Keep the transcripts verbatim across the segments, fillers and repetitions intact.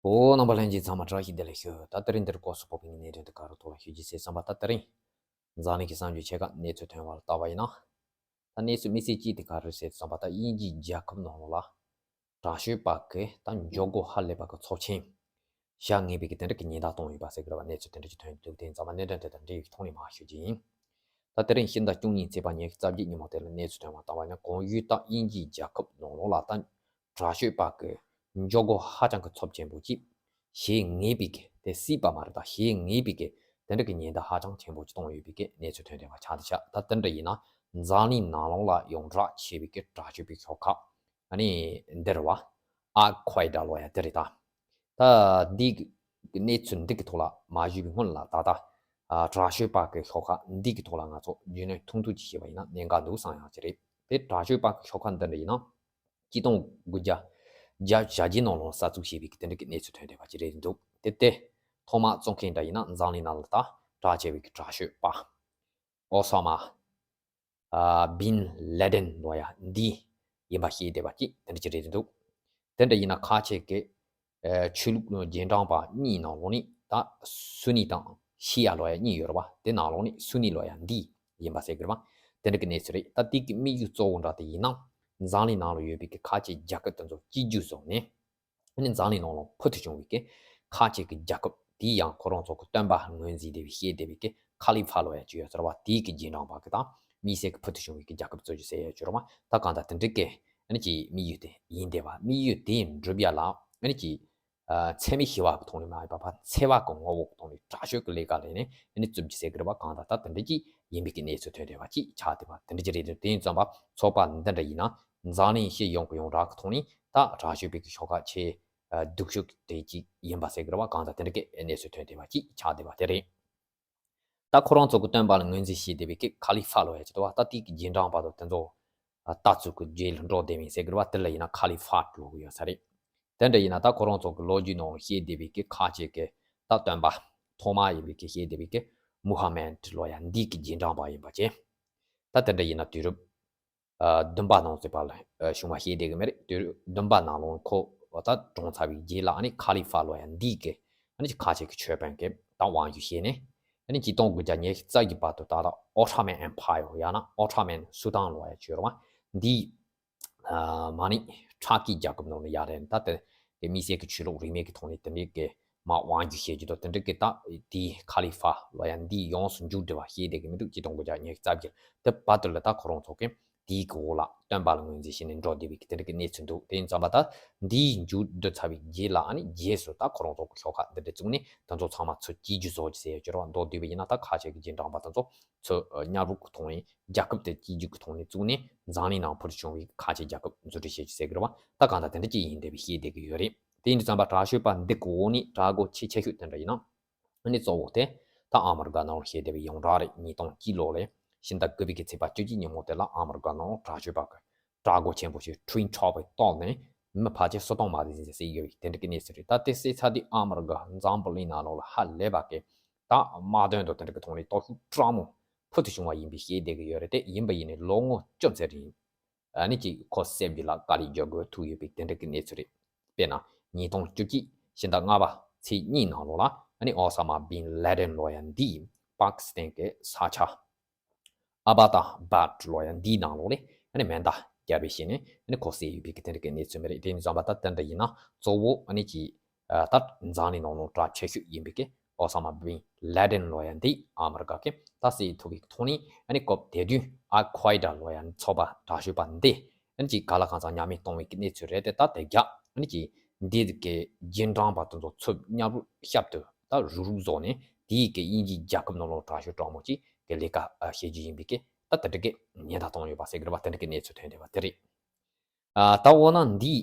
ཨོ། རྣམ་པ་ལྷན་རྒྱས་ཚང་མ་བཀྲ་ཤིས་བདེ་ལེགས་ཞུ། ད་དེ་རིང་འདིར་སྐོར་སུ་ཕོག་པའི་གནད་དོན་དེ་ག་རུ་ཐོག་ལ་ཞུ་རྒྱུ་ཟེར་བསམ་པ། ད་དེ་རིང་འཛམ་གླིང་གི་གསར་འགྱུར་ཆེ་ཁག་གནས་ཚུལ་ཐོན་པ་ལ་བལྟས་པ་ཡིན་ན། ད་གནས་ཚུལ་དམིགས་བསལ་གཅིག་དེ་ག་རེ་རེད་ཟེར་བསམ་པ། ད་དབྱིན་ཇིའི་རྒྱལ་ཁབ་ནང་ལོགས་ལ་དྲག་ཤོས་པ་གི་ད་འཇོག་སྒོ་ཧ་ལས་པ་གི་ཚབས་ཆེན་བཞག་ངེས་པའི་གི་དེ་འདྲ་གི་ཉེན་བརྡ་བཏང་ཡོད་པ་ཟེར་གི་རེད་པ། གནས་ཚུལ་དེ་འདྲ་ཅིག་ཐོན་འདུག་དེ་ཡིན་ཙང་མ་གནད་དོན་དེ་དང་འབྲེལ་བའི་ཐོག་ནས་མར་ཞུ་རྒྱུ་ཡིན། ད་དེ་རིང་ཕྱི་ཟླ་བཅུ་གཉིས་ཚེས་པ་ཉི་ཤུ་རྩ་བརྒྱད་ཉིན་མོ་དེ་ལ་གནས་ཚུལ་ཐོན་པ་ལྟར་བ་ཡིན་ན། གོང་ཞུས་ལྟར་དབྱིན་ཇིའི་རྒྱལ་ཁབ་ནང་ལོགས་ལ་ད་དྲག་ཤོས་པ་གི་འཇོག་སྒོ་ཧ་ཅང་གི་ཚབས་ཆེན་པོ་ཅིག་བཞག་ངེས་པའི་གི། དེ་སྲིད་པ་མ་རེད། ད་བཞག་ངེས་པའི་གི་དེ་འདྲ་གི་ཉེན་བརྡ་ཧ་ཅང་ཆེན་པོ་ཅིག་བཏང་ཡོད་པའི་གི་གནས་ཚུལ་ཐོན་བསྡད་པ་ཆགས་བསྡད་ཤག་ད་དེ་འདྲ་ཡིན་ན་འཛམ་གླིང་ནང་ལོགས་ལ་ཡོངས་གྲགས་ཆེ་བའི་གི་དྲག་ཤོས་པའི་ཤོག་ཁག་ཨ་ནི་འདི་རེད་པ། ཨལ་ཁ་ཨེ་ད་ལབ་ཡ་དེ་རེད། ད་ད་འདི་གི་གནས་ཚུལ་འདི་གི་ཐོག་ལ་མ་ཞུས་པའི་སྔོན་ལ་ད་ལྟ་ཨ་དྲག་ཤོས་པ་གི་ཤོག་ཁག་འདི་གི་ཐོག་ལ་ང་ཚོ་རྒྱུས་ལོན་ཐུང་ཐུང་ཅིག་བྱས་པ་ཡིན་ན་གནད་འགག་འདུག་བསམ་ཡག་ཅིག་རེད། དེ་དྲག་ཤོས་པ་གི་ཤོག་ཁག་འདི་འདྲ་ཡིན་ན། གཅིག་སྟོང་དགུ་བརྒྱ་བརྒྱད་ཅུ་གྱ་བརྒྱད་ནང་ལོགས་གསར་འཛུགས་བྱས་པའི་གི་དེ་འདྲ་གི་གནས་ཚུལ་ཐོན་བསྡད་པ་ཅིག་རེད་འདུག་དེ་དེ་ཐོག་མར་བཙུགས་མཁན་འདྲ་ཡིན་ན་འཛམ་གླིང་ནང་ལ་ད་གྲགས་ཆེ་བའི་གི་དྲག་ཤོས་པ་ཨོ་ས་མ་ཨ་བིན་ལེ་ཌེན་ལབ་ཡ་འདི་ཡིན་པ་བཤད་བསྡད་པ་ཅིག་དེ་འདྲ་ཅིག་རེད་འདུག་དེ་འདྲ་ཡིན་ན་ཁ་ཆེ་གི་ཨ་ཆོས་ལུགས་རྗེས་འབྲང་པ་གཉིས་ནང་ལོགས་ནས་ད་སུ་ནི་དང་ཤི་ཡ་ལབ་ཡ་གཉིས་ཡོད་རེད་པ། དེ་ནང་ལོགས་ནས་སུ་ནི་ལབ་ཡ་འདི་ཡིན་པ་ཟེར་གི་རེད་པ། དེ་འདྲ་གི་གནས་ཚུལ་རེད། ད་དེ་གི་དམིགས་ཡུལ་གཙོ་བོ་འདྲ་དེ་ཡིན་ན། འཛམ་གླིང་ནང་ལ་ཡོད་པའི་གི་ཁ་ཆེ་རྒྱལ་ཁབ་དེ་ཚོ་གཅིག་གྱུར་བཟོས་ནས། ཨ་ནི་འཛམ་གླིང་ནང་ལ་ཕུལ་དུ་བྱུང་བའི་གི་ཁ་ཆེ་གི་རྒྱལ་ཁབ་དེ་ཡང་ཁོ་རང་ཚོ་གི་སྟོན་པ་ངོས་འཛིན་བསྡད་པའི་བཤད་བསྡད་པའི་གི་ཁ་ལི་ཧྥ་ལབ་ཡ་ཅིག་ཡོད་ཟེར་བ། དེའི་གི་རྗེས་འབྲང་པ་གི་དང་དམིགས་བསལ་གི་ཕུལ་དུ་བྱུང་བའི་གི་རྒྱལ་ཁབ་གཙོ་ཆེ་ཟེར་ཡ་ཅིག་ཡོད་རེད་པ། ད་གང་ལྟར་དེ་འདྲ་གི་ཨ་ནི་ཅིག་དམིགས་ཡུལ་དེ་ཡིན་བསྡད་པ། དམིགས་ཡུལ་དེ་འགྲུབ་ཡ་ལ་ཨ་ནི་ཅིག་ཨ་འཚེ་མེད་ཞི་བ་གི་ཐོག་ནས་མ་ཡིན་པ་ཕར་འཚེ་བ་གི་ངོ་བོ་གི་ཐོག་ནས་དྲག་ཤོས་ཀྱི་ལས་ཀ་ལས་ནས་ཨ་ནི་རྩོམ་གྱི་ཟེར་གི་རེད་པ། གང་ལྟར་ད་དེ་འདྲ་ཅིག་ཡིན་པའི་གི་གནས་ཚུལ་ཐོན་བསྡད་པ་ཅིག་ཆགས་བསྡད་པ་དེ་འདྲ་ཅིག་རེད་འདུག་དེ་ཡིན་ཙང་པ་ཚོགས་པ་འདི་འདྲ་ཡིན་ན་འཛམ་གླིང་སྤྱི་ཡོངས་ཀྱི་ཡོངས་གྲགས་ཀྱི་ཐོག་ནས་ད་དྲག་ཤོས་པའི་གི་ཤོག་ཁག་ཆེས་ཨ་སྡུག་ཤོས་དེ་ཅིག་ཡིན་པ་ཟེར་གི་རེད་པ། གང་ལྟར་དེ་འདྲ་གི་གནས་ཚུལ་ཐོན་བསྡད་པ་ཅིག་ཆགས་བསྡད་པ་དེ་རེད། ད་ཁོ་རང་ཚོ་གི་སྟོན་པ་ལ་ངོས་འཛིན་བྱས་བསྡད་པའི་གི་ཁ་ལི་ཧྥ་ལབ་ཡ་ཅིག་འདུག་པ། ད་དེའི་གི་རྗེས་འབྲང་པ་དང་དེ་ཚོ་ཨ་ལྟ་ཚུལ་གྱི་རྗེས་ལ་འགྲོ་བསྡད་མིན་ཟེར་གི་རེད་པ། དེ་ལ་ཡིན་ན་ཁ་ལི་ཧྥ་ལབ་གི་ཡོད་ས་རེད། དེ་འདྲ་ཡིན་ན་ད་ཁོ་རང་ཚོ་གི་ལོ་རྒྱུས་ནང་བཤད་བསྡད་པའི་གི་ཁ་ཆེ་གི་ད་སྟོན་པ་ཐོག་མ་ཡིན་པའི་གི་བཤད་བསྡད་པའི་གི་མུ་ཧ་མད་ལབ་ཡ་འདི་གི་རྗེས་འབྲང་པ་ཡིན་པ་བྱས། ད་དེ་འདྲ་ཡིན་ན་དུས་རབས་ཨ་བདུན་པ་ནང་ཚུད་པ་ལ་ཨ་བྱུང་བ་བཤད་བསྡད་གི་མ་རེད། དུས་རབས་བདུན་པ་ནང་ལོགས་ཁོ་ད་གྲོངས་ཚར་བའི་རྗེས་ལ་ཨ་ནི་ཁ་ལི་ཧྥ་ལབ་ཡ་འདི་གི་ཨ་ནི་ཁ་ཆེ་གི་ཆོས་དཔོན་གི་ད་དབང་སྒྱུར་བྱས་ནས། ཨ་ནི་གཅིག་སྟོང་དགུ་བརྒྱ་ཉི་ཤུ་རྩ་བརྒྱད་བར་དུ་ད་ལྟ་ཨོ་ཊ་མན་ཨེམ་ཕ་ཡར་ཡང་ན་ཨོ་ཊ་མན་སུ་ཏང་ལབ་ཡ་ཅིག་ཡོད་རེད་པ། འདི་ཨ་མ་ནི་ཁྲ་ཀི་རྒྱལ་ཁབ་ནང་ལ་ཡར་རེད། ད་དེ་གི་དམིགས་བསལ་གྱི་ཆོས་ལུགས་རིས་མེད་ཀྱི་ཐོག་ནས་དེ་འདྲའི་གི་མ་དབང་སྒྱུར་བྱེད་ཀྱི་འདུག་དེ་འདྲའི་གི་ད་དེའི་ཁ་ལི་ཧྥ་ལབ་ཡ་འདི་ཡོངས་སུ་མཇུག་བསྒྲིལ་བ་བཤད་བསྡད་གི་མི་འདུག་གཅིག་སྟོང་དགུ་བརྒྱ་ཉི་ཤུ་རྩ་བརྒྱད་དེ་བར་དུ་ལ་ད་ཁོ་རང་ཚོ་གི་དེའི་གི་འོག་ལ་སྟོན་པ་ལ་ངོས་འཛིན་བྱས་ནས་འགྲོ་བསྡད་པའི་གི་དེ་འདྲའི་གི་གནས་ཚུལ་འདུག་དེ་ཡིན་ཙང་པ་ད་འདིའི་མཇུག་བསྡུ་ཚར་བའི་རྗེས་ལ་ཨ་ནི་རྗེས་སུ་ད་ཁོ་རང་ཚོ་གི་ཤོག་ཁག་འདི་འདྲ་བཙུགས་ནས་དེ་ཚོ་ཚང་མ་ཚུར་གཅིག་གྱུར་བཟོ་རྒྱུ་ཟེར་ཡ་ཅིག་ཡོད་རེད་པ། མདོར་བསྡུས་པ་ཡིན་ན་ད་ཁ་ཆེ་གི་རྗེས་འབྲང་པ་དེ་ཚོ་ཚུར་ཨ་མཉམ་རུབ་ཀྱི་ཐོག་ནས་རྒྱལ་ཁབ་དེ་གཅིག་གྱུར་གྱི་ཐོག་ནས་བཙུགས་ནས་འཛམ་གླིང་ནང་ཕུལ་བྱུང་བའི་ཁ་ཆེ་རྒྱལ་ཁབ་འཛུགས་སྐྲུན་བྱེད་རྒྱུ་ཟེར་གི་རེད་པ། ད་གང་ལྟར་དེ་འདྲ་ཅིག་ཡིན་བསྡད་པའི་བཤད་བསྡད་གི་ཡོད་རེད། དེ་ཡིན་དུས་ཙམ་པ་དྲག་ཤོས་པ་འདི་གི་འོག་ནས་དྲག་སྒོ་ཆེས་ཆེ་ཤོས་དེ་འདྲ་ཡིན་ན། ཨ་ནི་གཙོ་བོ་དེ་ད་ཨ་མི་རི་ཀ་ནང་བཤད་བསྡད་པའི་ཡོངས་གྲགས་རེད། ཉིས་སྟོང་གཅིག་ལོ་ལ་ཕྱི་ཟླ་དགུ་པའི་གི་ཚེས་པ་བཅུ་གཅིག་ཉིན་མོ་དེ་ལ་ཨ་མི་རི་ཀ་ནང་དྲག་ཤོས་པ་གི་དྲག་སྒོ་ཆེན་པོ་ཞིག་Twin Towers་བཏང་ནས་མི་ཕལ་ཆེར་སུམ་སྟོང་མ་ཟིན་ཟིན་བསད་ཡོད་པའི་དེ་འདྲ་གི་གནས་ཚུལ་རེད། ད་དེ་བསད་ཚར་དུས་ཨ་མི་རི་ཀ་འཛམ་བུ་གླིང་ནང་ལོགས་ལ་ཧ་ལས་པ་གི་ད་དམག་དོན་དང་དེ་འདྲ་གི་ཐོག་ནས་སྟོབས་ཤུགས་དྲག་མོ་ཕུལ་དུ་བྱུང་བ་ཡིན་པའི་བཤད་བསྡད་གི་ཡོད་རེད། དེ་ཡིན་པ་ཡིན་ནའི་ལོ་ངོ་བཅུ་ཙམ་རིང་ཨ་ནི་ཅིག་ཁོ་བསད་རྒྱུ་ལ་དཀའ་ལས་རྒྱག་དགོས་ཐུག་ཡོད་པའི་དེ་འདྲ་གི་གནས་ཚུལ་རེད། དཔེར་ན་ཉིས་སྟོང་བཅུ་གཅིག་ཕྱི་ཟླ་ལྔ་པ་ཚེས་གཉིས་ནང་ལོགས་ལ་ཨ་ནི་ཨོ་ས་མ་བིན་ལེ་ཌེན་ལབ་ཡ་འདིས་པ་ཀི་སི་ཐན་གྱི་ས་ཆ་ཨ་བྷ་ཏཱ་བཱད་ལབ་ཡ་འདིའི་ནང་ལོགས་ལ་ཨ་ནི་མེ་མདའ་བརྒྱབ་པའི་ཤུལ་ནས་ཨ་ནི་ཁོ་བསད་ཡོད་པའི་གི་དེ་འདྲ་གི་གནས་ཚུལ་མ་རེད། དེ་ཡིན་ཙང་པ་ད་དེ་འདྲ་ཡིན་ན་གཙོ་བོ་ཨ་ནི་ཅིག་ཨ་ད་འཛམ་གླིང་ནང་ལོགས་གྲགས་ཆེ་ཤོས་ཡིན་པའི་གི་ཨོ་ས་མ་བིན་ལེ་ཌེན་ལབ་ཡ་འདི་ཨ་མི་རི་ཀ་གི་ད་བསད་ཐུབ་པའི་ཐོག་ནས་ཨ་ནི་སྐབས་དེ་དུས་ཨལ་ཁ་ཨེ་ད་ལབ་ཡ་ཚོགས་པ་དྲག་ཤོས་པ་འདི་ཨ་ནི་ཅིག་ག་ལ་གང་ཚང་ཉམས་མེད་གཏོང་བའི་གི་གནས་ཚུལ་རེད་དེ། ད་དེ་རྒྱ་ཨ་ནི་ཅིག་འདི་གི་རྗེས་འབྲང་པ་དེ་ཚོ་ཚུར་མཉམ་རུབ་ཞབས་ཏུ་ད་རུག་རུག་བཟོ་ནས་དེའི་གི་དབྱིན་ཇིའི་རྒྱལ་ཁབ་ནང་ལོགས་དྲག་ཤོས་དྲག་མོ་ཅིག་གི་ལས་ཀ་ཨ་བྱེད་རྒྱུ་ཡིན་པའི་གི་ད་དེ་འདྲ་གི་ཉེན་བརྡ་བཏང་ཡོད་པ་ཟེར་གི་རེད་པ། དེ་འདྲ་གི་གནས་ཚུལ་ཐོན་བསྡད་པ་དེ་རེད། ཨ་ད་འོ་ན་འདི་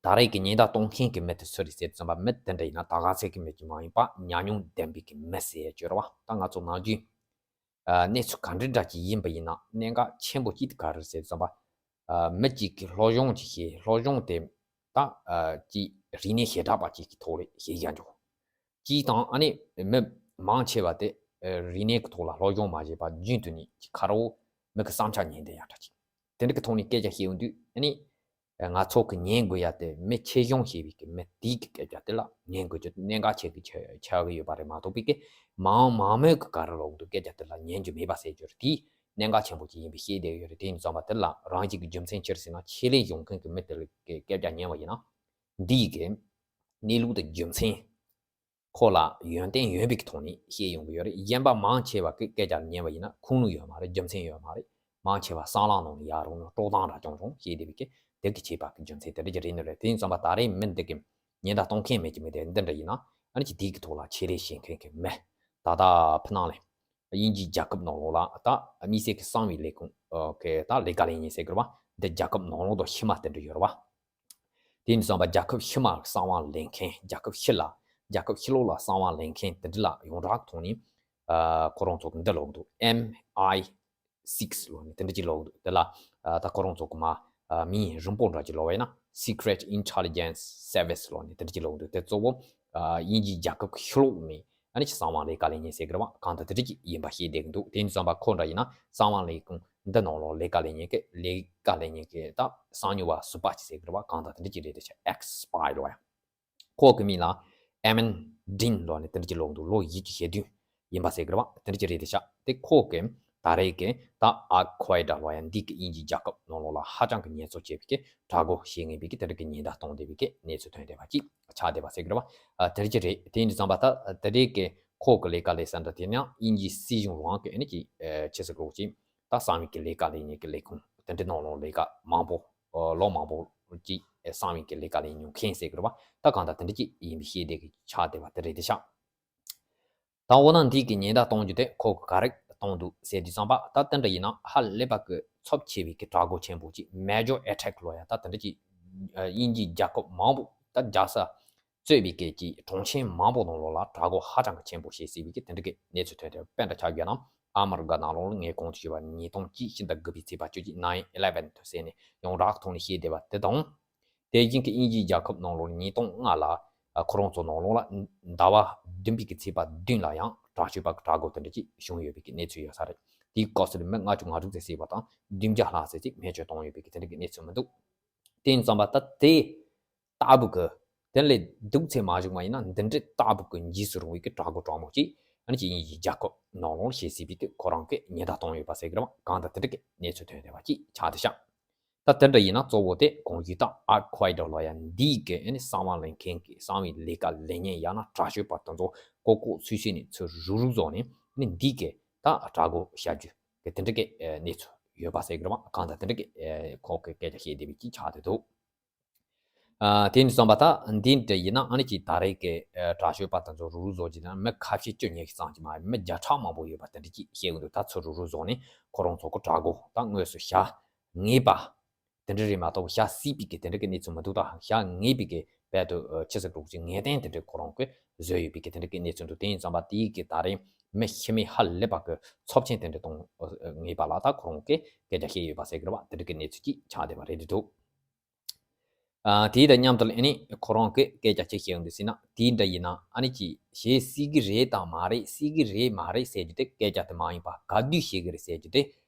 ད་རེས་ཀྱི་ཉེན་བརྡ་གཏོང་མཁན་གྱི་མི་དེ་སུ་རེད་ཟེར་ཙམ་པ། མི་དེ་འདྲ་ཡིན་ན་ད་ག་ཚད་ཀྱི་མི་ཅིག་མ་ཡིན་པ་ཉམས་མྱོང་ལྡན་པའི་གི་མི་ཟེར་ཡ་ཅིག་ཡོད་རེད་པ། ད་ང་ཚོ་ནམ་རྒྱུན་ཨ་གནས་ཚུལ་ག་འདྲ་འདྲ་ཅིག་ཡིན་པ་ཡིན་ན་གནད་འགག་ཆེན་པོ་གཅིག་དེ་ག་རེ་རེད་ཟེར་ཙམ་པ། ཨ་མི་གཅིག་གིས་སློབ་སྦྱོང་ཅིག་བྱས། སློབ་སྦྱོང་དེ་ད་ཨ་ཅིག་རིག་གནས་ཞེ་དྲག་པ་ཅིག་གི་ཐོག་ལ་བྱེད་ཡ་འཇོག་གཅིག་དང་ཨ་ནི་མི་མང་ཆེ་བ་དེ་ཨ་རིག་གནས་ཀྱི་ཐོག་ལ་སློབ་སྦྱོང་མ་བྱས་པ་རྒྱུན་དུ་ནས་ཅིག་ཁ་རོག་མི་གི་བསམ་འཆར་ཉན་བསྡད་ཡ་འདྲ་ཅིག་དེ་འདྲ་གི་ཐོག་ནས་སྐད་ཆ་བཤད་ཡོང་དུས་ཨ་ནི་ ང་ཚོ་གི་ཉན་དགོས་ཡ་དེ་མི་ཆེ་ཆུང་ཞེས་པའི་གི་མི་དེའི་གི་སྐད་ཆ་དེ་ལ་ཉན་དགོས་རྒྱུ་གནད་འགག་ཆེ་གི་ཆགས་ཆགས་གི་ཡོད་པ་རེད་མ་གཏོགས་པའི་གི་མང་མང་མོས་གི་ག་རེ་ལབ་འདུག་སྐད་ཆ་དེ་ལ་ཉན་རྒྱུ་མེད་པ་ཟེར་རྒྱུ་རེད། དེ་གནད་འགག་ཆེན་པོ་ཅིག་ཡིན་པའི་ཤེས་བསྡད་ཡོད་རེད། དེ་ཡིན་ཙམ་པ་དེ་ལ་རང་བཞིན་གི་རྒྱུ་མཚན་ཅི་རེད་ཟེར་ན། ཆེད་ལས་གཞུང་མཁན་གི་མི་དེ་ལ་གི་སྐད་ཆ་ཉན་པ་ཡིན་ན། འདིའི་གི་གནས་ལུགས་དང་རྒྱུ་མཚན་ཁོ་ལ་ཡོན་ཏན་ཡོད་པའི་གི་ཐོག་ནས་བཤད་ཡོང་གི་ཡོད་རེད། གཞན་པ་མང་ཆེ་བ་གི་སྐད་ཆ་ཉན་པ་ཡིན་ན་ཁུངས་ལུང་ཡོད་མ་རེད། རྒྱུ་མཚན་ཡོད་མ་རེད། མང་ཆེ་བ་བསམ་བློ་ནང་ནས་ཡར་རུང་ནང་དཀྲོག་གཏམ་ར་ཅུང་ཅུང་བཤད་བསྡད་པའི་གི་དེ་གི་བྱས་པ་གི་རྒྱུ་མཚན་དེ་འདྲ་ཅིག་རེད་ནི་རེད། དེ་ཡིན་ཙམ་པ་ད་རེས་མི་འདི་གི་ཉེན་བརྡ་གཏོང་མཁན་མི་གཅིག་མི་དེ་འདི་འདྲ་ཡིན་ན། ཨ་ནི་ཅིག་དེའི་གི་ཐོག་ལ་ཆེད་ལས་བྱེད་མཁན་གི་མི་ད་ལྟ་ཕུ་ནང་ལས་དབྱིན་ཇིའི་རྒྱལ་ཁབ་ནང་ལོགས་ལ་ད་དམིགས་བསལ་གི་གསང་བའི་ལས་ཁུངས་གི་ད་ལས་ཀ་ལས་ཉེན་ཟེར་གི་རེད་བ། འདི་རྒྱལ་ཁབ་ནང་ལོགས་དང་ཕྱི་མ་དེ་འདྲ་ཡོད་རེད་བ། དེ་ཡིན་ཙམ་པ་རྒྱལ་ཁབ་ཕྱི་མ་གསང་བ་ལེན་མཁན། རྒྱལ་ཁབ་ཕྱི་ལ། རྒྱལ་ཁབ་ཕྱི་ལོགས་ལ་གསང་བ་ལེན་མཁན་དེ་འདྲ་ལ་ཡོངས་གྲགས་ཐོག་ནས་ཨ་ཁོ་རང་ཚོ་གི་འདི་ལབ་འདུག་ཨེམ་ཨའི་སིགས་ལབ་ནས་དེ་འདྲ་ཅིག་ལབ་འདུག་དེ་ལ་ཨ་ད་ཁོ་རང་ཚོ་གི་མ་ཨ་མིང་རིང་པོ་འདྲ་ཅིག་ལབ་པ་ཡིན་ན། Secret Intelligence Service ལབ་ནས་དེ་འདྲ་ཅིག་ལབ་འདུག་དེ་གཙོ་བོ་ཨ་དབྱིན་ཇིའི་རྒྱལ་ཁབ་ཕྱི་ལོགས་ནས་ཨ་ནི་ཅིག་གསང་བ་ལས་ཀ་ལས་ཉེན་ཟེར་གི་རེད་བ། གང་ལྟར་དེ་འདྲ་ཅིག་ཡིན་པ་ཤེས་བསྡད་ཀྱི་འདུག་དེ་ཡིན་ཙམ་པ་ཁོ་འདྲ་ཡིན་ན་གསང་བ་ལས་ཁུངས་འདི་ནང་ལོགས་ལས་ཀ་ལས་ཉེན་གི་ལས་ཀ་ལས་ཉེན་གི་ད་གསང་ཉུལ་བ་ཟུར་པ་ཅིག་ཟེར་གི་རེད་བ། གང་ལྟར་དེ་འདྲ་ཅིག་རེད། དེ་ཆ་ཨེགས་སི་པའི་ལབ་ཡ། ཁོ་གི་མིང་ལ་ཨེ་མན་ཌིན་ལབ་ནས་དེ་འདྲ་ཅིག་ལབ་འདུག་ལོ་བཞི་བཅུ་ཞེ་བདུན་ཡིན་པ་ཟེར་གི་རེད་བ། དེ་འདྲ་ཅིག་རེད། དེ་ཆ་དེ་ཁོ་གི་ད་རེས་ཀྱི་ད་ཨལ་ཁུའེ་ཌ་ལབ་ཡ་འདི་གི་དབྱིན་ཇིའི་རྒྱལ་ཁབ་ནང་ལོགས་ལ་ཧ་ཅང་གི་ཉེན་ཚབས་ཆེ་བའི་གི་དྲག་རྒོལ་བྱེད་ངེས་པའི་གི་དེ་འདྲ་གི་ཉེན་བརྡ་གཏོང་བསྡད་པའི་གི་གནས་ཚུལ་ཐོན་བསྡད་པ་ཅིག་ཆགས་བསྡད་པ་ཟེར་གི་རེད་བ། ཨ་དེ་འདྲ་ཅིག་རེད། དེ་ཡིན་དུས་ཙམ་པ་ད་དེ་འདྲའི་གི་ཁོ་གི་ལས་ཀ་ལས་ས་འདྲ་དེ་ནི་དབྱིན་ཇིའི་སྲིད་གཞུང་རང་གི་ཨ་ནི་ཅིག་ཨ་ཆི་ཟེར་དགོས་ཅིག་ད་གསང་བའི་གི་ལས་ཀ་ལས་ཉེན་གི་ལས་ཁུངས་དེ་འདྲའི་ནང་ལོགས་ལས་ཀ་མང་པོ་ཨ་ལོ་མང་པོ་ཅིག་གསང་བའི་གི་ལས་ཀ་ལས་མྱོང་མཁན་ཟེར་གི་རེད་བ། ད་གང་ལྟར་དེ་འདྲ་ཅིག་ཡིན་པའི་ཤེས་བསྡད་གི་ཆགས་བསྡད་པ་དེ་རེད། དེ་ཆགས། ད་འོ་ན་འདི་གི་ཉེན་བརྡ་གཏོང་རྒྱུ་དེ་ཁོ་གི་ག་རེ་གཏོང་འདུག་ཟེར་དུས་ཙམ་པ། ད་དེ་འདྲ་ཡིན་ན་ཧ་ལས་པ་གི་ཚབས་ཆེ་བའི་གི་དྲག་རྒོལ་ཆེན་པོ་ཅིག་Major Attack ལབ་ཡ་ད་དེ་འདྲ་ཅིག་ཨ་དབྱིན་ཇིའི་རྒྱལ་ཁབ་མང་པོ་ད་རྒྱལ་ས་གཙོས་པའི་གི་ཅིག་གྲོང་ཆེན་མང་པོ་ནང་ལོགས་ལ་དྲག་རྒོལ་ཧ་ཅང་གི་ཆེན་པོ་བྱེད་སྲིད་པའི་གི་དེ་འདྲ་གི་གནས་ཚུལ་ཐོན་ཏེ། དཔེ་འདྲ་ཆ་བཞག་ན་ཨ་མི་རི་ཀ་ནང་ལོགས་ལ་ངས་གོང་དུ་ཞུས་པ་ཉིས་སྟོང་གཅིག་ཕྱི་ཟླ་དགུ་པའི་ཚེས་པ་བཅུ་གཅིག་nine eleven ཟེར་ནས་ཡོངས་གྲགས་ཐོག་ནས་བཤད་བསྡད་པ་དེ་དང་། དེ་བཞིན་གྱི་དབྱིན་ཇིའི་རྒྱལ་ཁབ་ནང་ལོགས་ཉིས་སྟོང་ལྔ་ལ་ཨ་ཁོ་རང་ཚོ་ནང་ལོགས་ལ་ཟླ་བ་བདུན་པའི་གི་ཚེས་པ་བདུན་ལ་ཡང་དྲག་སྤྱོད་པ་གི་དྲག་རྒོལ་དེ་འདྲ་ཅིག་བྱུང་ཡོད་པའི་གི་གནས་ཚུལ་ཡོད་ས་རེད། དེའི་སྐབས་སུ་མི་ལྔ་བཅུ་ང་དྲུག་ཙམ་བསད་པ་དང་བདུན་བརྒྱ་ལྷག་ཙམ་ཅིག་རྨས་སྐྱོན་བཏང་ཡོད་པའི་གི་དེ་འདྲ་གི་གནས་ཚུལ་མི་འདུག་དེ་ཡིན་ཙམ་པ་ད་དེ་ལྟ་བུ་གི་དེ་ལས་སྡུག་ཚད་མ་བྱུང་བ་ཡིན་ན་འདི་འདྲའི་ལྟ་བུ་གི་འཇིགས་སུ་རུང་བའི་གི་དྲག་རྒོལ་དྲག་མོ་ཅིག་ཨ་ནི་ཅིག་དབྱིན་ཇིའི་རྒྱལ་ཁབ་ནང་ལོགས་བྱེད་སྲིད་པའི་གི་ཁོ་རང་གི་ཉེན་བརྡ་བཏང་ཡོད་པ་ཟེར་གི་རེད་བ། གང་ལྟར་དེ་འདྲ་གི་གནས་ཚུལ་ཐོན་བསྡད་པ་ཅིག་ཆགས་བསྡད་ཤག་ད་དེ་འདྲ་ཡིན་ན་གཙོ་བོ་དེ་གོང་ཞུས་ད་ཨལ་ཁུའེ་ཌ་ལབ་ཡ་འདིའི་གི་ཨ་ནི་གསང་བ་ལེན་མཁན་གི་གསང་བའི་ལས་ཀ་ལས་མཁན་ཡང་ན་དྲག་སྤྱོད་པ་དེ་ཚོ་ལྐོག་ལྐོག་སུད་སུད་ནས་ཚུར་རུག་རུག་བཟོ་ནས་ཨ་ནི་འདིའི་གི་ད་དྲག་རྒོལ་བྱ་རྒྱུ་གི་དེ་འདྲ་གི་ཨ་གནས་ཚུལ་ཡོད་པ་ཟེར་གི་རེད་བ། གང་ལྟར་དེ་འདྲ་གི་ཨ་ཁོ་གི་སྐད་ཆ་བཤད་བསྡད་པའི་ཅིག་ཆགས་བསྡད་འདུག་ཨ་དེ་ནི་བསམ་པ་ད་འདི་འདྲ་ཡིན་ན་ཨ་ནི་ཅིག་ད་རེས་ཀྱི་ཨ་དྲག་སྤྱོད་པ་དེ་ཚོ་རུག་རུག་བཟོ་རྒྱུ་ན་མི་ཁ་ཤས་བཅུ་ཉི་ཤུ་ཙམ་ཅིག་མ་རེད། མི་བརྒྱ་ཕྲག་མང་པོ་ཡོད་པ་དེ་འདྲ་ཅིག་བཤད་ཀྱི་འདུག་ད་ཚུར་རུག་རུག་བཟོ་ནས་ཁོ་རང་ཚོ་གི་དྲག་རྒོལ་ད་དངོས་སུ་བྱ་ངེས་པ་དེ་འདྲ་རེད་མ་གཏོགས་བྱ་སྲིད་པའི་གི་དེ་འདྲ་གི་གནས་ཚུལ་མི་འདུག་ད་བྱ་ངེས་པའི་གི་རྦད་དེ་ཨ་ཆི་ཟེར་དགོས་ཀྱི་ངེས་གཏན་དེ་འདྲ་ཁོ་རང་གི་བཟོས་ཡོད་པའི་གི་དེ་འདྲ་གི་གནས་ཚུལ་འདུག་དེ་ཡིན་ཙམ་པ་དེའི་གི་ད་རེས་མི་ཤི་རྨས་ཧ་ལས་པ་གི་ཚབས་ཆེན་དེ་འདྲ་གཏོང་ངེས་པ་ལ་ད་ཁོ་རང་གི་སྐད་ཆ་བཤད་ཡོད་པ་ཟེར་གི་རེད་བ། དེ་འདྲ་གི་གནས་ཚུལ་ཅིག་ཆགས་བསྡད་པ་རེད་འདུག་ཨ་དེ་དང་མཉམ་དུ་ཨ་ནི་ཁོ་རང་གི་སྐད་ཆ་ཅིག་བཤད་ཡོང་དུས་ཟེར་ན། དེ་འདྲ་ཡིན་ན་ཨ་ནི་ཅིག་བྱེད་སྲིད་གི་རེད་དང་མ་རེད། སྲིད་གི་རེད་མ་རེད་ཟེར་རྒྱུ་དེ་སྐད་ཆ་དེ་མ་ཡིན་པ་ག་དུས་བྱེད་གི་རེད་ཟེར་རྒྱུ་དེ་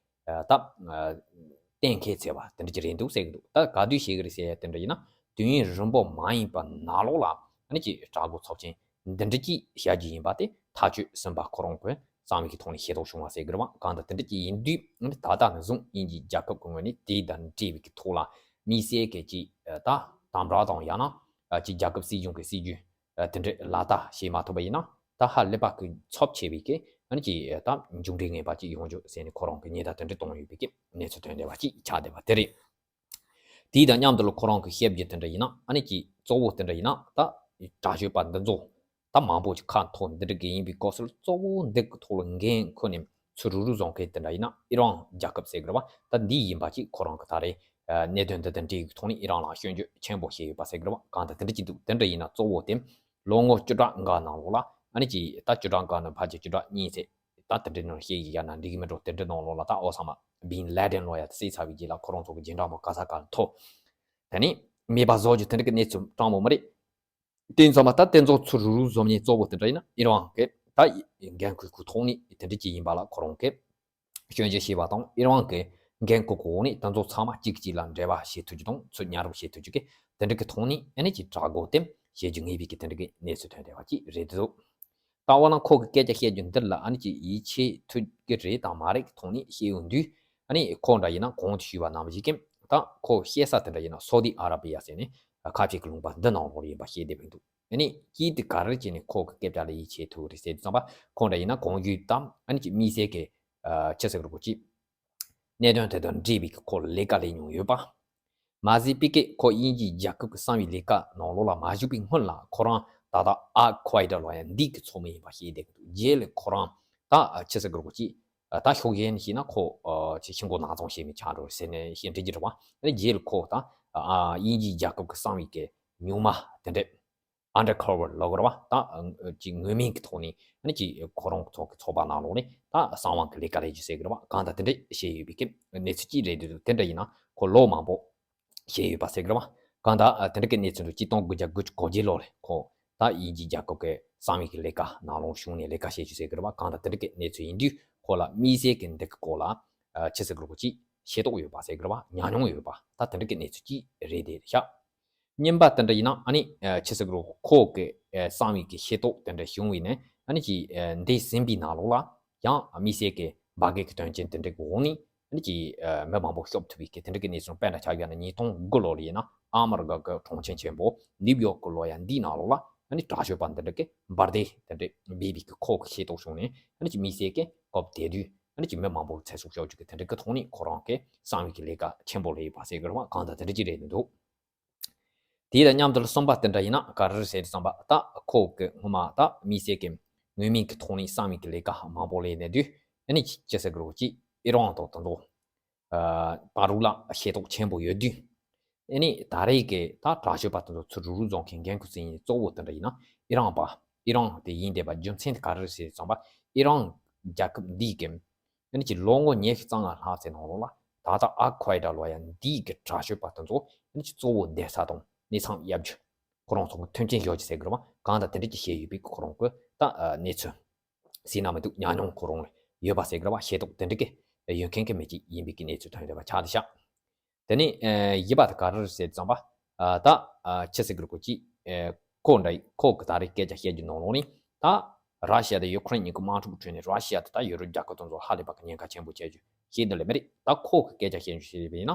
ཨ་ད་ཨ་གཏན་འཁེལ་ཚར་བ་དེ་འདྲ་ཅིག་རེད་འདུག་ཟེར་གི་འདུག་ད་ག་དུས་བྱེད་གི་རེད་ཟེར་ཡ་དེ་འདྲ་ཡིན་ན་དུས་ཡུན་རིང་པོ་མ་ཡིན་པ་ནང་ལོགས་ལ་ཨ་ནི་ཅིག་དྲག་རྒོལ་ཚབས་ཆེན་འདི་འདྲ་ཅིག་བྱ་རྒྱུ་ཡིན་པ་དེ་ཐག་གཅོད་ཟིན་པ་ཁོ་རང་གི་གསང་བའི་གི་ཐོག་ནས་ཤེས་རྟོགས་བྱུང་བ་ཟེར་གི་རེད་བ། གང་ལྟར་དེ་འདྲ་ཅིག་ཡིན་དུས་ད་ལྟ་ནས་བཟུང་དབྱིན་ཇིའི་རྒྱལ་ཁབ་ཀྱི་ངོས་ནས་དེ་དང་འབྲེལ་བའི་གི་ཐོག་ལ་དམིགས་བསལ་གྱི་ཅིག་ད་དམ་དྲག་དང་ཡང་ན་ཅིག་རྒྱལ་ཁབ་སྲིད་གཞུང་གི་སྲིད་ཇུས་དེ་འདྲ་ལག་བསྟར་བྱེད་མ་ཐུབ་པ་ཡིན་ན་ད་ཧ་ལས་པ་གི་ཚབས་ཆེ་བའི་གི་ཨ་ནི་ཅིག་ད་མཇུག་འབྲས་ངན་པ་ཅིག་ཡོང་རྒྱུ་ཟེར་ནས་ཁོ་རང་གི་ཉེན་བརྡ་དེ་འདྲ་གཏོང་ཡོད་པའི་གི་གནས་ཚུལ་ཐོན་བསྡད་པ་ཅིག་ཆགས་བསྡད་པ་དེ་རེད། དེའི་དང་མཉམ་དུ་ལ་ཁོ་རང་གི་བཤད་རྒྱུ་དེ་འདྲ་ཡིན་ན་ཨ་ནི་ཅིག་གཙོ་བོ་དེ་འདྲ་ཡིན་ན་ད་དྲག་སྤྱོད་པ་འདི་ཚོ་ད་མང་པོ་ཅིག་ཁ་འཐོར་འདི་འདྲ་གི་ཡིན་པའི་སྐབས་སུ་གཙོ་བོ་འདི་གི་ཐོག་ལ་འགན་ཁུར་ནས་ཚུར་རུག་རུག་བཟོ་མཁན་དེ་འདྲ་ཡིན་ན་ཨི་རན་རྒྱལ་ཁབ་ཟེར་གི་རེད་བ། ད་འདི་ཡིན་པ་ཅིག་ཁོ་རང་གི་ད་རེས་གནད་དོན་འདི་དང་འབྲེལ་གི་ཐོག་ནས་ཨི་རན་ལ་སྐྱོན་བརྗོད་ཆེན་པོ་བྱས་ཡོད་པ་ཟེར་གི་རེད་བ། གང་ལྟར་དེ་འདྲ་ཅིག་འདུག་དེ་འདྲ་ཡིན་ན་གཙོ་བོ་དེ་ལོ་ངོ་བཅུ་ཕྲག་འགའ་ནང་ལོགས་ལ་ཨ་ནི་ཅིག་ད་བཅུ་ཕྲག་འགའ་ནས་ཕལ་ཆེར་བཅུ་ཕྲག་གཉིས་ཚེ་ད་དེ་འདྲའི་ནང་བཤད་ཡིན་ཡང་ན་འགྲིག་གི་མི་འགྲོ། དེ་འདྲའི་ནང་ལོགས་ལ་ད་ཨོ་ས་མ་བིན་ལེ་ཌེན་ལོ་ཡ་བསད་ཚར་བའི་རྗེས་ལ་ཁོ་རང་ཚོ་གི་རྗེས་འབྲང་མ་ག་ས་ག་ལ་ཐོབ། དེ་ནས་མེད་པ་བཟོ་རྒྱུ་དེ་འདྲ་གི་གནས་ཚུལ་སྤྲང་མོ་མ་རེད། དེ་ཡིན་ཙང་མ་ད་དེ་ཚོ་ཚུར་རུག་རུག་བཟོ་མཁན་གཙོ་བོ་དེ་འདྲ་ཡིན་ན་ཨི་རན་གི་ད་འགན་ཁུར་ཁུར་ཐོག་ནས་དེ་འདྲ་ཅིག་ཡིན་པ་ལ་ཁོ་རང་གི་སྐྱོན་བརྗོད་བྱས་པ་དང་ཨི་རན་གི་ འགན་འཁུར་གོ་ནས་དེ་ཚོ་ཚང་མ་གཅིག་གཅིག་ལ་འབྲེལ་བ་བྱེད་ཐུབ་རྒྱུ་དང་ཚུར་མཉམ་རུབ་བྱེད་ཐུབ་རྒྱུ་གི་དེ་འདྲ་གི་ཐོག་ནས་ཨ་ནི་ཅིག་དྲག་རྒོལ་དེ་བྱེད་རྒྱུ་ངེས་པའི་གི་དེ་འདྲ་གི་གནས་ཚུལ་ཐོན་བསྡད་པ་ཅིག་རེད་འདུག་ད་འོ་ན་ཁོ་གི་སྐད་ཆ་བཤད་རྒྱུ་འདི་ལ་ཨ་ནི་ཅིག་ཡིད་ཆེས་ཐུབ་ཀྱི་རེད་དང་མ་རེད་ཀྱི་ཐོག་ནས་བཤད་ཡོང་དུས། ཨ་ནི་ཁོ་འདྲ་ཡིན་ན་གོང་དུ་ཞུས་པ་ནང་བཞིན་གྱི་ད་ཁོ་བཤད་ས་དེ་འདྲ་ཡིན་ན་སོ་དི་ཨ་ར་བི་ཡ་ཟེར་ནས་ཁ་ཆེ་གི་ལུང་པ་འདི་ནང་ལོགས་ལ་ཡིན་པ་བཤད་བསྡད་པ་འདུག་ཨ་ནི་ཅིའི་དེ་ག་རེ་བྱས་ནས་ཁོ་གི་སྐད་ཆ་ལ་ཡིད་ཆེས་ཐུབ་རེད་ཟེར་དུས་ཙམ་པ་ཁོ་འདྲ་ཡིན་ན་གོང་ཞུས་དང་ཨ་ནི་ཅིག་དམིགས་བསལ་གྱི་ཨ་ཆི་ཟེར་གི་རེད་གོ་ཅིག་གནད་དོན་དེ་དང་འབྲེལ་བའི་གི་ཁོ་ལས་ཀ་ལས་མྱོང་ཡོད་པ། མ་ཟད་པའི་གི་ཁོ་དབྱིན་ཇིའི་རྒྱལ་ཁབ་ཀྱི་གསང་བའི་ལས་ཀ་ནང་ལོགས་ལ་མ་ཞུགས་པའི་སྔོན་ལ་ཁོ་རང་ད་ལྟ་ཨལ་ཁུ་ཨེ་ཌ་ལབ་ཡ་འདི་གི་ཚོགས་མི་ཡིན་པ་ཤེས་བསྡད་ཀྱི་འདུག་རྗེས་ལ་ཁོ་རང་ད་ཆི་ཟེར་གི་རེད་གོ་ཅིག་ད་ཕྱོགས་གཞན་ཞིག་ན་ཁོ་ཅིག་ཤི་མགོ་ནག་ཚོང་བྱེད་མི་ཆགས་འགྲོ་ཟེར་ནས་ཤེས་འདྲི་རྒྱུ་རེད་བ། རྗེས་ལ་ཁོ་ད་དབྱིན་ཇིའི་རྒྱལ་ཁབ་ཀྱི་གསང་བའི་གི་ཉུང་མ་དེ་འདྲས། ཨན་ཌར་ཁ་ཝར་ལབ་དགོས་རེད་བ། ད་ཅིག་ངོས་མིན་གྱི་ཐོག་ནས་ཨ་ནི་ཅིག་ཁོ་རང་ཚོ་གི་ཚོགས་པ་ནང་ལོགས་ནས་ད་གསང་བ་གི་ལས་ཀ་ལས་རྒྱུ་ཟེར་གི་རེད་བ། གང་ལྟར་དེ་འདྲས་བཤད་ཡོད་པའི་གི་གནས་ཚུལ་ཅིག་རེད་འདུག་དེ་འདྲ་ཡིན་ན་ཁོ་ལོ་མང་པོ་བཤད་ཡོད་པ་ཟེར་གི་རེད་བ། གང་ལྟར་དེ་འདྲ་གི་གནས་ཚུལ་འདུག་གཅིག་སྟོང་དགུ་བརྒྱ་དགུ་བཅུ་གོ་བརྒྱད་ལོ་ལ་ཁོ་ད་དབྱིན་ཇིའི་རྒྱལ་ཁབ་ཀྱི་གསང་བའི་གི་ལས་ཀ་ནང་ལོགས་ཞུགས་ནས་ལས་ཀ་བྱེད་རྒྱུ་ཟེར་གི་རེད་བ། གང་ལྟར་དེ་འདྲ་གི་གནས་ཚུལ་ཡིན་དུས་ཁོ་ལ་དམིགས་བསལ་གི་འདི་གི་སྐོར་ལ་ཆི་ཟེར་གི་རེད་གོ་ཅིག་ཤེས་རྟོགས་ཡོད་པ་ཟེར་གི་རེད་བ། ཉམས་མྱོང་ཡོད་པ་ད་དེ་འདྲ་གི་གནས་ཚུལ་ཅིག་རེད་དེ་ཤག་རྙིང་པ་དེ་འདྲ་ཡིན་ན་ཨ་ནི་ཆི་ཟེར་གི་རེད་ཁོ་གི་གསང་བའི་གི་ཤེས་རྟོགས་དེ་འདྲ་བྱུང་བས་ནས་ཨ་ནི་ཅིག་འདས་ཟིན་པའི་ནང་ལོགས་ལ་ཡང་དམིགས་བསལ་གི་འབར་གས་ཀྱི་དོན་རྐྱེན་དེ་འདྲ་གི་འོག་ནས་ཨ་ནི་ཅིག་མི་མང་པོ་སྐྱོབ་ཐུབ་པའི་གི་དེ་འདྲ་གི་གནས་ཚུལ་དཔེར་ན་ཆ་བཞག་ན་ཉིས་སྟོང་དགུ་ལོ་ལ་ཡིན་ན་ཨ་མི་རི་ཀ་གི་གྲོང་ཁྱེར་ཆེན་པོ་ནིའུ་ཡོག་གི་ལོ་ཡ་འདིའི་ནང་ལོགས་ལ་ཨ་ནི་དྲག་སྤྱོད་པ་འདི་འདྲ་གི་འབར་མདེལ་དེ་འདྲ་འབུད་པའི་གི་ཁོ་གི་ཤེས་རྟོགས་བྱུང་ནས་ཨ་ནི་ཅིག་དམིགས་བསལ་གི་སྐབས་དེ་དུས་ཨ་ནི་ཅིག་མི་མང་པོར་ཚེ་སྲོག་སྐྱོབ་རྒྱུ་གི་དེ་འདྲ་གི་ཐོག་ནས་ཁོ་རང་གི་གསང་བའི་གི་ལས་ཀ་ཆེན་པོ་ལས་ཡོད་པ་ཟེར་གི་རེད་བ། གང་ལྟར་དེ་འདྲ་ཅིག་རེད་འདུག་དེ་དང་མཉམ་དུ་གསུམ་པ་དེ་འདྲ་ཡིན་ན་ག་རེ་རེད་ཟེར་དུས་ཙམ་པ་ད་ཁོ་གི་སྔོན་མ་ད་དམིགས་བསལ་གྱི་ངོས་མིན་གྱི་ཐོག་ནས་གསང་བའི་གི་ལས་ཀ་མང་པོ་ལས་ནས་དུས་ཨ་ནི་ཅི་ཟེར་དགོས་རེད་ཅིག་ཨི་རན་དང་དེ་ཚོ་ད་རུང་ལ་ཤེས་རྟོགས་ཆེན་པོ་ཡོད་དུས་ཨ་ནི་ད་རེས་ཀྱི་ད་དྲག་སྤྱོད་པ་དེ་ཚོ་ཚུར་རུག་རུག་འཛོམས་མཁན་འགན་འཁུར་ཟིན་ཡིན་གཙོ་བོ་དེ་འདྲ་ཡིན་ན་ཨི་རན་པ་ཨི་རན་དེ་ཡིན་བསྡད་པ་རྒྱུ་མཚན་དེ་ག་རེ་རེད་ཟེར་དུས་ཙམ་པ་ཨི་རན་རྒྱལ་ཁབ་འདིའི་གི་ཨ་ནི་ཅིག་ལོ་ངོ་ཉི་ཤུ་རྩ་ལྔ་ལྷག་ཙམ་ནང་ལོགས་ལ་ད་ལྟ་ཨལ་ཁུ་ཨེ་ཌ་ལབ་ཡ་འདིའི་གི་དྲག་སྤྱོད་པ་དེ་ཚོ་ཨ་ནི་ཅིག་གཙོ་བོ་བསྡད་ས་དང་གནས་ཚང་གཡར་རྒྱུ་ཁོ་རང་ཚོ་གི་མཐུན་རྐྱེན་ཡོད་ཀྱི་ཟེར་གི་རེད་བ། གང་ལྟར་དེ་འདྲ་ཅིག་བཤད་ཡོད་པའི་ཁོ་རང་གི་ད་གནས་ཚུལ་ཟིན་ན་མི་འདུག་ཉམས་མྱོང་ཁོ་རང་ལ་ཡོད་པ་ཟེར་གི་རེད་བ། ཤེས་རྟོགས་དེ་འདྲ་གི་ཡོད་མཁན་གི་མི་གཅིག་ཡིན་པའི་གི་གནས་ཚུལ་ཐོན་བསྡད་པ་ཆགས་བསྡད་ཤག་དེ་ནས་ཨ་བཞི་པ་དེ་ག་རེ་རེད་ཟེར་ཙམ་པ། ཨ་ད་ཨ་ཆི་ཟེར་གི་རེད་གོ་ཅི། ཨ་ཁོ་འདྲ་ཁོ་གི་ད་རེས་སྐད་ཆ་བཤད་རྒྱུ་ནང་ལོགས་ནས་ད་ར་ཤི་ཡ་དང་ཡུ་ཁུ་རེན་གཉིས་ཀྱི་དམག་འཁྲུག་གི་ཁྲོད་ནས་ར་ཤི་ཡ་དེ་ད་ཡུ་རོབ་རྒྱལ་ཁབ་དེ་ཚོ་ཧ་ལས་པ་གི་ཉེན་ཁ་ཆེན་པོ་བྱས་རྒྱུ་ཤེས་འདི་ལས་མི་རེད། ད་ཁོ་གི་སྐད་ཆ་བཤད་རྒྱུ་ཤེས་རེད་པ་ཡིན་ན་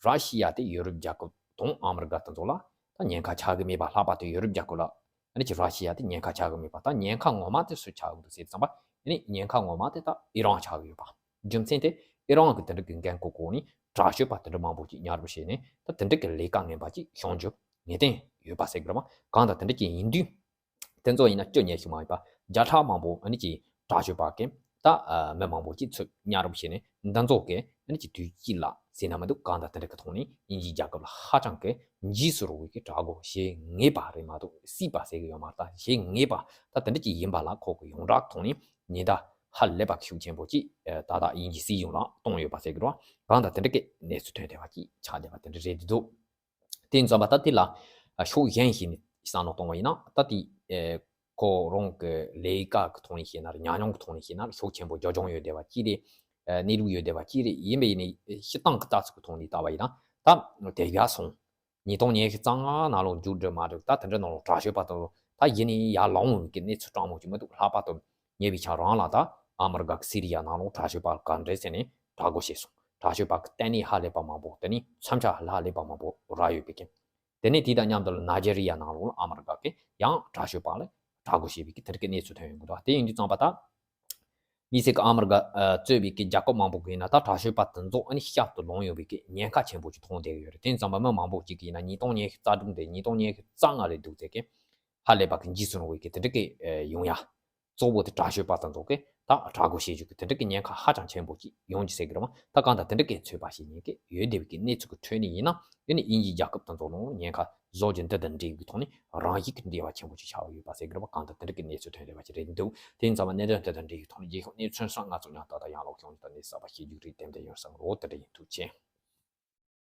ར་ཤི་ཡ་དེ་ཡུ་རོབ་རྒྱལ་ཁབ་དང་ཨ་མི་རི་ཀ་དེ་ཚོ་ལ་ད་ཉེན་ཁ་ཆགས་གི་མེད་པ། ལྷག་པར་དུ་ཡུ་རོབ་རྒྱལ་ཁབ་ལ་ཨ་ནི་ཅི་ར་ཤི་ཡ་དེ་ཉེན་ཁ་ཆགས་གི་མེད་པ། ད་ཉེན་ཁ་ངོ་མ་དེ་སུ་ཆགས་གི་འདུག་ཟེར་ཙམ་པ་ཨ་ནི་ཉེན་ཁ་ངོ་མ་དེ་ད་ཨི་རན་ཆགས་གི་ཡོད་པ། རྒྱུ་མཚན་དེ་ཨི་རན་གི་དེ་འདྲ་གི་འགན་འཁུར་གོ་ནས་དྲག་སྤྱོད་པ་དེ་འདྲ་མང་པོ་ཅིག་ཉར་བ་བྱས་ནས་ད་དེ་འདྲ་གི་ལས་ཀ་ངན་པ་ཅིག་བྱུང་རྒྱུ་ངེས་གཏན་ཡོད་པ་ཟེར་གི་རེད་བ། གང་ལྟར་དེ་འདྲ་ཅིག་ཡིན་དུས་དེ་ཚོ་ཡིན་ན་སྐྱོ་ཉེ་ཞིག་མ་ཡིན་པ་བརྒྱ་ཕྲག་མང་པོ་ཨ་ནི་ཅིག་དྲག་སྤྱོད་པ་གི་ད་མི་མང་པོ་ཅིག་ཚུར་མཉམ་རུབ་བྱས་ནས་འདི་ཚོ་གི་ཨ་ནི་ཅིག་དུས་གཅིག་ལ་ཟིན་ན་མི་འདུག་གང་ལྟར་དེ་འདྲ་གི་ཐོག་ནས་དབྱིན་ཇིའི་རྒྱལ་ཁབ་ལ་ཧ་ཅང་གི་འཇིགས་སུ་རུང་བའི་གི་དྲག་རྒོལ་བྱེད་ངེས་པ་རེད་མ་གཏོགས་སྲིད་པ་ཟེར་གི་ཡོད་མ་རེད། ད་བྱེད་ངེས་པ་ད་དེ་འདྲ་ཅིག་ཡིན་པ་ལ་ཁོ་གི་ཡོངས་གྲགས་ཐོག་ནས་ཉེན་བརྡ་ཧ་ལས་པ་ཤུགས་ཆེན་པོ་ཅིག་ད་ལྟ་དབྱིན་ཇིའི་སྲིད་གཞུང་ལ་གཏོང་ཡོད་པ་ཟེར་གི་རེད་བ། གང་ལྟར་དེ་འདྲ་གི་གནས་ཚུལ་ཐོན་བསྡད་པ་ཅིག་ཆགས་བསྡད་པ་དེ་འདྲ་རེད་འདུག་དེ་ཡིན་ཙང་པ་ད་དེ་ལ་ཕྱོགས་གཞན་ཞིག་ནས་བསམ་བློ་གཏོང་བ་ཡིན་ན་ད་དེ་ཁོ་རང་གི་ལས་ཀ་གི་ཐོག་ནས་བཤད་ན་རེད། ཉམས་མྱོང་གི་ཐོག་ནས་བཤད་ན་རེད། ཤུགས་ཆེན་པོ་རྒྱབ་ལྗོངས་ཡོད་བསྡད་པ་ཅིག་རེད། གནས་ལུགས་ཡོད་བསྡད་པ་ཅིག་རེད། ཡིན་པ་ཡིན་ནའི་སྤྱིར་བཏང་གི་ལྟ་ཚུལ་གི་ཐོག་ནས་བལྟ་བ་ཡིན་ན་ད་དེ་ག་སོང་། ཉིས་སྟོང་ཉི་ཤུ་རྩ་ལྔ་ནང་ལོགས་མཇུག་སྒྲིལ་མ་སྒྲིལ་ད་དེ་འདྲ་ནང་ལོགས་དྲག་སྤྱོད་པ་དང་ད་ཡིན་ནའི་ཡར་ལངས་འོང་གི་གནས་ཚུལ་སྤྲང་མོ་ཅིག་མི་འདུག་ལྷག་པར་དུ་ཉེ་བའི་ཆར་རང་ལ་ད་ཨ་མི་རི་ཀ་གི་སི་རི་ཡ་ནང་ལོགས་དྲག་སྤྱོད་པ་ག་འདྲས་ཟེར་ནས་དྲག་རྒོལ་བྱས་སོང་། དྲག་སྤྱོད་པ་གི་ལྟེ་གནས་ཧ་ལས་པ་མང་པོ་དེ་ནི་མཚོན་ཆ་ཧ་ལས་པ་མང་པོ་རག་ཡོད་པའི་རྐྱེན། དེ་ནས་དེ་དང་མཉམ་དུ་ནཱ་ཇེ་རི་ཡ་ནང་ལོགས་ལ་ཨ་མི་རི་ཀ་གིས་ཡང་དྲག་སྤྱོད་པ་ལ་དྲག་རྒོལ་བྱས་པའི་གི་དེ་འདྲ་གི་གནས་ཚུལ་ཐོན་ཡོང་གི་འདུག་དེ་ཡིན་དུས་ཙམ་པ་ད་དམིགས་བསལ་གྱི་ཨ་མི་རི་ཀ་གཙོས་པའི་གི་རྒྱལ་ཁབ་མང་པོ་གི་ཡིན་ན་ད་དྲག་སྤྱོད་པ་དེ་ཚོ་ཨ་ནི་ཤར་དུ་ལངས་ཡོང་བའི་གི་ཉེན་ཁ་ཆེན་པོ་ཅིག་མཐོང་བསྡད་ཀྱི་ཡོད་རེད། དེ་ཡིན་ཙམ་པ་མི་མང་པོ་ཅིག་གིས་ཡིན་ན་ཉིས་སྟོང་ཉི་ཤུ་རྩ་དྲུག་དེ་ཉིས་སྟོང་ཉི་ཤུ་རྩ་ལྔ་ལས་འདུག་ཚེ་གི་ཧ་ལས་པ་གི་འཇིགས་སུ་རུང་བའི་གི་དེ་འདྲ་གི་ཡོང་ཡ། གཙོ་བོ་དེ་དྲག་སྤྱོད་པ་དེ་ཚོ་གིས་ད་དྲག་རྒོལ་བྱེད་རྒྱུ་གི་དེ་འདྲ་གི་ཉེན་ཁ་ཧ་ཅང་ཆེན་པོ་ཅིག་ཡོང་རྒྱུ་ཟེར་གི་རེད་བ། ད་གང་ལྟར་དེ་འདྲ་གི་ཚོད་དཔག་བྱེད་མཁན་གི་ཡོད་བསྡད་པའི་གི་གནས་ཚུལ་གི་ཁྲོད་ནས་ཡིན་ན་ཨ་ནི་དབྱིན་ཇིའི་རྒྱལ་ཁབ་དེ་ཚོ་ནང་ཉེན་ཁ་བཟོ་རྒྱུ་འདི་དང་འབྲེལ་བའི་ཐོག་ནས་རང་བཞིན་གི་འབྲེལ་བ་ཆེན་པོ་ཅིག་ཆགས་ཡོད་པ་ཟེར་གི་རེད་བ། གང་ལྟར་དེ་འདྲ་གི་གནས་ཚུལ་ཐོན་བསྡད་པ་ཅིག་རེད་འདུག་དེ་ཡིན་ཙང་མ་གནད་དོན་དེ་དང་འབྲེལ་བའི་ཐོག་ནས་རྒྱལ་ཁབ་གནས་ཚུལ་སོགས་ང་ཚོ་ཡང་ད་ལྟ་ཡང་ལོག་ཤོང་ད་ནས་གསར་པ་ཤེས་རྒྱུ་རེད། ཏན་ཏན་ཡོང་བསམ་རོགས། དེ་འདྲ་ཡིན། ཐུགས་རྗེ་ཆེ།